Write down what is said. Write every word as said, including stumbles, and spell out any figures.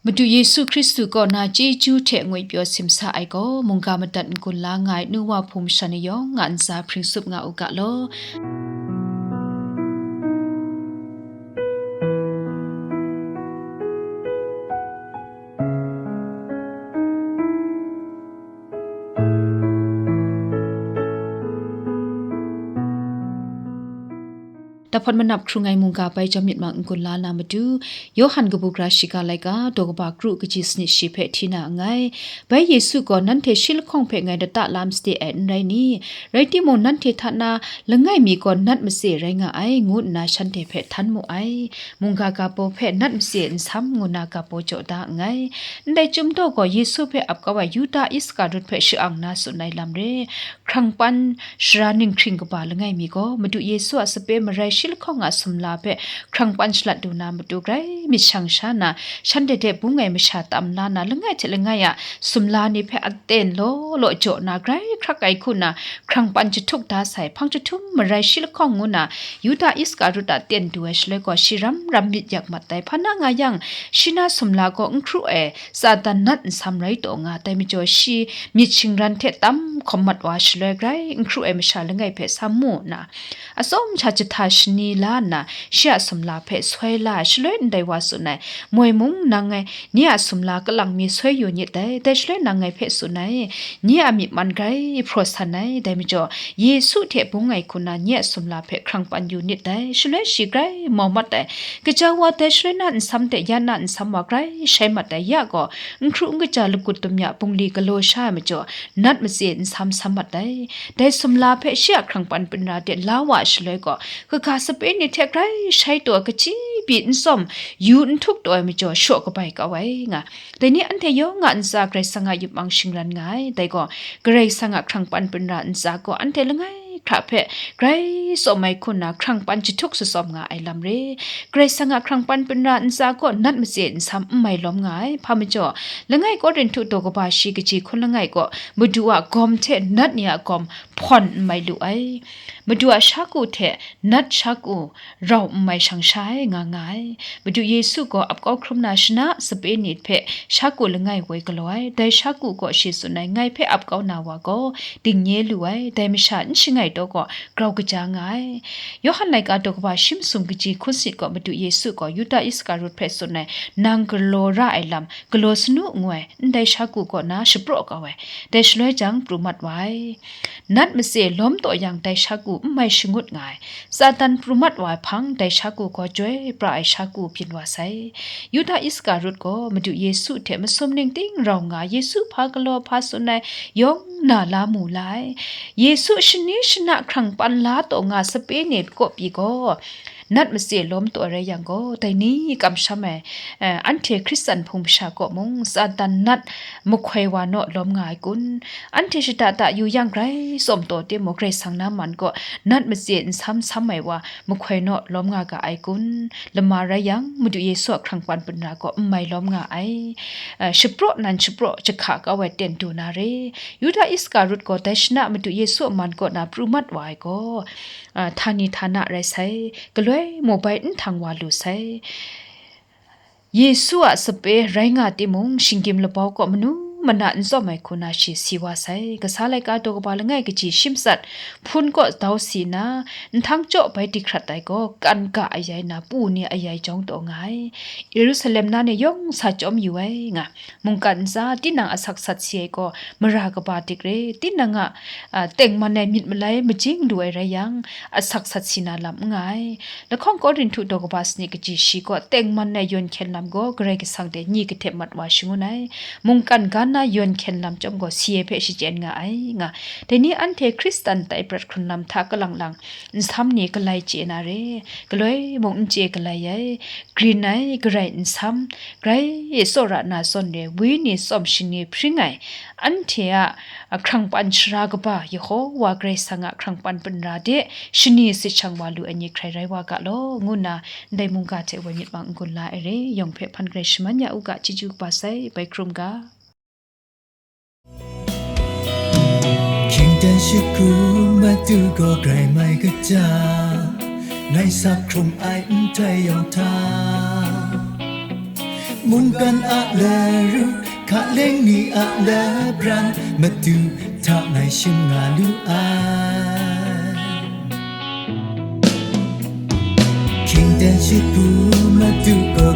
Madu Yesu Hkristu kaw na chyeju hte ngwipyaw simsa ai gaw, mungga madat n-gun la nga ai nu wa hpung masha ni yawng nga ntsa hpring sup nga u ga law. Dahpawt manap hkrung ai mungga bai jawm myit mang n-gun la na matu, Yawhan kabu gara shiga laika, daw kaba kru kaji sanit shi hpe hti na nngai. Bai Yesu gaw, "Nanhte shi lahkawng hpe ngai lata lam sade ai n rai ni? Rai timung, nanhte hta na langai mi gaw nat matse rai nga ai," ngu nna shanhte hpe htan mu ai. Mungga ga baw hpe nat matse n sam ngu na ga baw jaw da nngai. Ndai chyum daw gaw Yesu hpe ap kau ai Yuda Iskarut hpe sha-ang na tsun ai lam re. Hkrang pan sara ninghkring kaba langai mi gaw, Madu Yesu a sape marai shi lahkawng a sumla hpe hkrang pan shalat du na matu grai myit shang sha na, shanhte hte bung ai masha tam la na, langai hte langai a sumla ni hpe aten law law jaw na, grai hkrak ai hku na, hkrang pan jahtuk da sai, hpang jahtum marai shi lahkawng ngu na, Yuda Iskarut a ten du ai shaloi gaw, shi ram ram myit yak mat ai. Hpa na nga yang, shi na sumla gaw n hkru ai, Satan nat nsam rai taw nga, dai majaw shi myit shingran hte tam hkawm mat wa shaloi, grai n hkru ai masha langai hpe sa mu nna, atsawm sha jahta shani la nna, shi a sumla hpe soi la ai. Shaloi ndai wa tsun ai, "Moi mung, nang ngai, nye a sumla kalang mi soi yu nit dai, dai shaloi nang ngai hpe tsun ai, nye a myi man grai hpraw san ai, dai majaw, Yesu hte bung ai hku na nye a sumla hpe hkrang pan yu nit dai, shaloi shi grai mau mat ai. Gaja wa dai shaloi na nsam hte ya na nsam wa grai shai mat ai, ya gaw, n hkru n kaja lagut dum ya bungli galaw sha ai majaw, nat matse nsam sam mat ai. Dai sumla hpe shi a hkrang pan pinra de la wa ai shaloi gaw, kaga sape ni hte grai shai taw ai, kachyi pyi n tsawm, yu n htuk taw ai majaw, shaw kabai kau ai," nga. Dai ni anhte yawng a ntsa Karai Kasang a yupmang shingran nga ai. Dai gaw, Karai Kasang a hkrang pan pinra ntsa gaw anhte langai hkra hpe grai tsawm ai hku nna hkrang pan jahtuk shatsawm nga ai lam re. Karai Kasang a hkrang pan pinra ntsa gaw nat matse nsam n mai lawm nga ai. Hpa majaw, langai Korinhtu daw kaba shi kaji hkun langai gaw, Madu a gawm hte nat ni a gawm hpawn n mai lu ai. Madu a shaku hte nat shaku rau n mai shang sha ai, nga nga ai. Madu Yesu gaw ap kau hkrum na shana sape ni hpe shaku langai woi galaw ai. Dai shaku gaw shi tsun ai, "Ngai hpe ap kau na wa gaw dingnye lu ai, dai masha n shangai taw gaw grau kaja nga ai." Yawhan laika daw kaba shi masum kaji hkun sanit gaw Madu Yesu gaw Yuda Iskarut hpe tsun ai, "Nang galaw ra ai lam galaw sanu," ngu ai, ndai shaku kaw na shapraw kau ai. Dai shaloi jang pru mat wa ai. Nat matse lawm taw yang dai shaku n mai shangut nga ai. Satan pru mat wa ai hpang, dai shaku gaw joi pra ai shaku byin wa sai. Yuda Iskarut gaw Madu Yesu hte masum ning ting rau nga, Yesu hpa galaw hpa tsun ai yawng na la mu la ai. Yesu shani shana hkrang pan la taw nga sape ni kaw pyi gaw, nat matse lawm taw rai yang gaw, dai ni kamsham ai, eh, anhte Hkristan hpung masha kaw mung, Satan nat mahkoi wa naw lawm nga ai kun? Anhte shada da yu yang grai tsawm taw timung, Karai Kasang na man kaw nat matse nsam sam ai wa mahkoi naw lawm nga ga ai kun? Lama rai yang, Madu Yesu a hkrang pan pinra gaw n mai lawm nga ai. Eh, shapraw nan shapraw jahka kau ai ten du na re. Yuda Iskarut gaw dai shana Madu Yesu a man kaw na pru mat wa ai gaw, ah, htani htana rai sai, galoi mu bai n htang wa lu sai. Yesu a sape rai nga timung, shinggyim labau kaw manu mana n tsawm ai hku na shi si wa sai. Kasa laika daw kaba langai kaji shi matsat hpun kaw dau si na, nhtang jaw bai di hkrat ai gaw, kan ga ayai na pu ni ayai jawng taw nga ai. Yerusalem na ni yawng sa chyawm yu ai, nga. Mungkan ntsa, tinang asak sat si ai gaw, mara kaba dik re, tinang a, a, tengman ai myit malai majing lu ai rai yang, asak sat si na lam n nga ai. Lahkawng Korinhtu daw kaba sanit kaji shi gaw, tengman ai yawn hkyen lam gaw, Karai Kasang hte ni kahtep mat wa shangun ai. Mungkan ga na yawn hkyen lam chyawm gaw, si ai hpe shachyen nga ai, nga. Dai ni anhte Hkristan tai prat hkrun lam hta kalang lang, nsam ni galai chye na re, galoi mung n chye galai ai, grin ai, garai nsam, grai tsawra na zawn re, wini tsawm shani hpring ai, anhte a, a, hkrang pan sara kaba, Yehowa Karai Kasang a hkrang pan pinra de, shani sit shang wa lu ai ni hkrai rai wa ga law, ngu nna ndai mungga hte woi myit mang n-gun la ai re, yawng hpe hpan grai shaman ya u ga, chyeju kaba sai, bai hkrum ga. Hkying dan shagu matu gaw grai mai kaja, ngai sa hkrum ai ndai yawng hta, Mungkan a laru, hkaleng ni a labran, Madu hta ngai shim nga lu ai. Hkying ten shut pru, Madu gaw